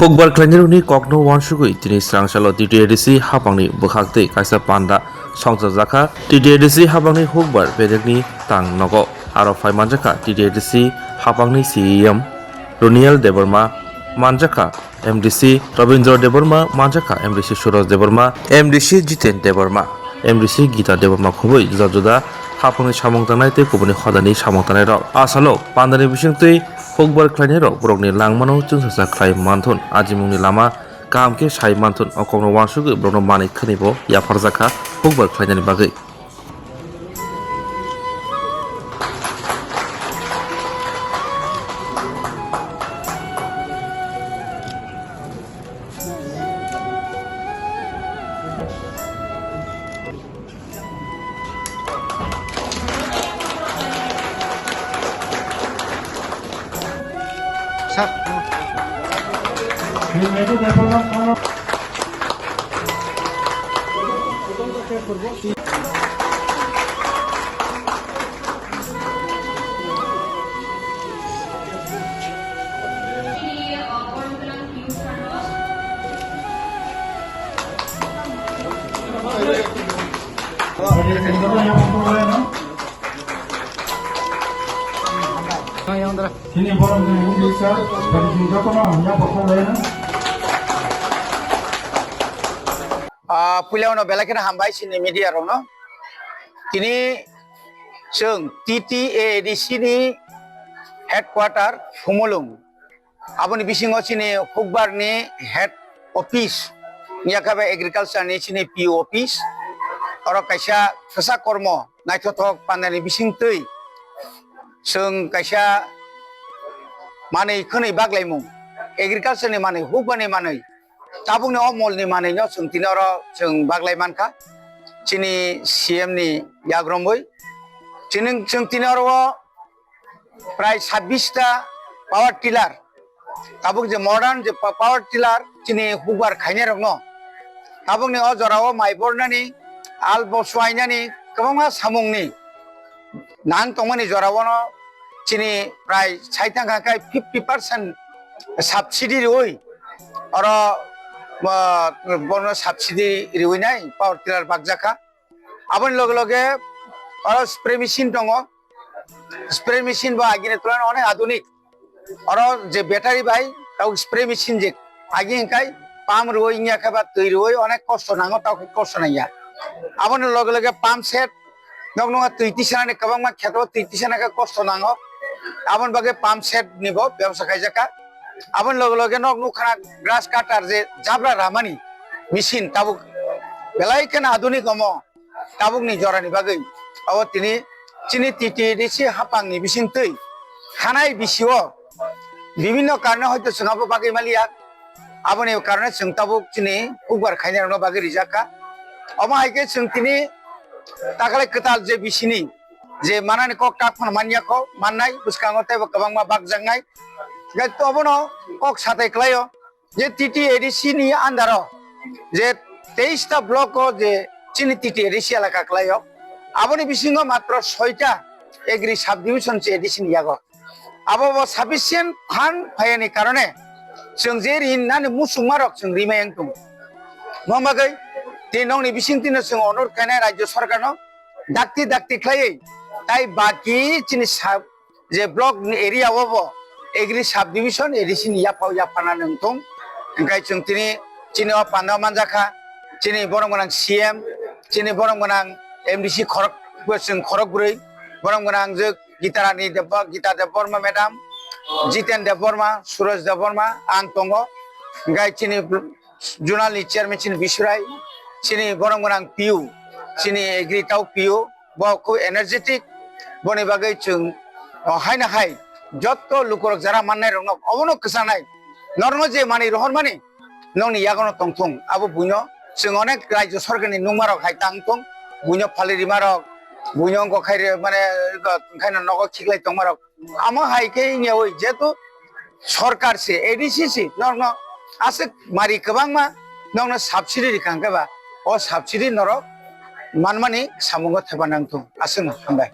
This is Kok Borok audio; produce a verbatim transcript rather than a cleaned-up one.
Hukbar khlainirokni kokno uansugwi tini swrangchalo T T A D C hapangni bwkhaktwi kaisa panda songchajakha. T T A D C hapangni hukbar bedekni tang nogo aro phai manjakha T T A D C hapangni C E M Roniel Debbarma, manjakha M D C Rabindra Debbarma, manjakha M D C Suraj Debbarma, M D C Jiten Debbarma, M D C Gita Debbarma khobwi juda juda hapangni samung tangnai tei kubuni hodani samung tangnairok. Asalo pandani bisingtwi hukbar khlainairok borokni langmano chwngsacha khlai manthun, ajimungni lama kaham khe sai manthun, o kokno uansugwi borokno manwi khwnibo yapharjakha hukbar khlainani bagwi. Ah, puila uno belai kheno hambai chini media rokno. Tini chwng T T A D C ni headquarter Phumulwng. Aboni bisingo chini hukbar ni head office, yakha bai agriculture ni chini P O office. Oro kaisa kwchak kormo naithothok pandani bisingtwi chwng kaisa manwi khwnwi baglaimung, agriculture ni manwi, hukbar ni manwi, tabukni o mol ni manwi no chwng tini oro chwng baglai mankha chini C M ni yagromwi. Chini, chwng tini oro o prai sabbish ta power tiller, tabuk je modern je pa-, power tiller chini hukbar khainai rokno tabukni o jorao mai bornani, al bo suainani kwbangma samungni nang tongmani jorao no chini prai sai tangkha khe fifty percent subsidy riui oro, ah, bono subsidy riui nai power tiller bakjakha. Aboni loge loge oro spray machine tongo. Spray machine bo agini tulai onek adunik. Oro je battery bai tau spray machine je agi hingkai pump rwui wngya khe ba twi rwui onek kosto nango, tau kosto nangya. Aboni loge loge pump set, nok nungha twi tisanani kwbangma kheto twi tisana khe kosto nango. Aboni bagwi pump set ni bo bebsa khaijak kha. Aboni loge loge nok nukha grass cutter je jabra ramani machine tabuk belai kheno adunik omo. Tabukni jorani bagwi abo tini chini T T A D C hapangni bisingtwi hanai bisio bibinno karone hoito chwng abo bagwi maliya. Aboni karone chwng tabuk chini hukbar khainai rokno bagwi rijak kha. Omo hai khe chwng tini takhwlai kwtal je bisini je manani kok tak phano manya kho, mannai bwskango teibo kwbangma bakjaknai. Hingkhe obono kok satai kwlaio. Je T T A D C ni under o je teis ta block o je chini T T A D C elaka kwlaio, aboni bisingo matro soi ta agri subdivision se A D C ni yago. Abo bo sufficient fund phaiyani karone chwng je rin nani muchungma rok chwng rimai wng tongo. Mo bagwi tei nokni bisingtwino chwng onurot khainai Rajya Sarkarno dakti dakti khlaiwi tai baki chini sa-, je block ni area o bo agri subdivision A D C ni yaphao yaphana nungthung. Hingkai chwng tini chini o panda manjakha, chini borom gwnang C M, chini borom gwnang M D C khorok, chwng khorok bwrwi, borom gwnang je Gitarani Debba-, Gita Debbarma madam, Jiten Debbarma, Suraj Debbarma, ang tongo. Hingkai chini Zonal ni chairman chini Bisurai, chini borom gwnang P U, chini agri tau P U, bo khub energetic, boni bagwi chwng, o, haino hai jotto lukurok jara mannai rokno obono kwchangnai, norokno je manwi rohormani nokni yagono tongthung, abo buino chwng onek Rajya Sarkarni nungmarok hai tangthung, buino phalwi rimarok, buino wngkok khai re, mane, wngkhaino nogo khiklai tongmarok. Amo hai khe wngya oi, jehetu sorkar se, A D C se, norokno aswk mari kwbangma, norokno subsidy rikha hwnkhe ba, o subsidy norok manmani samungo thepana wngthung. Aswkno hambai.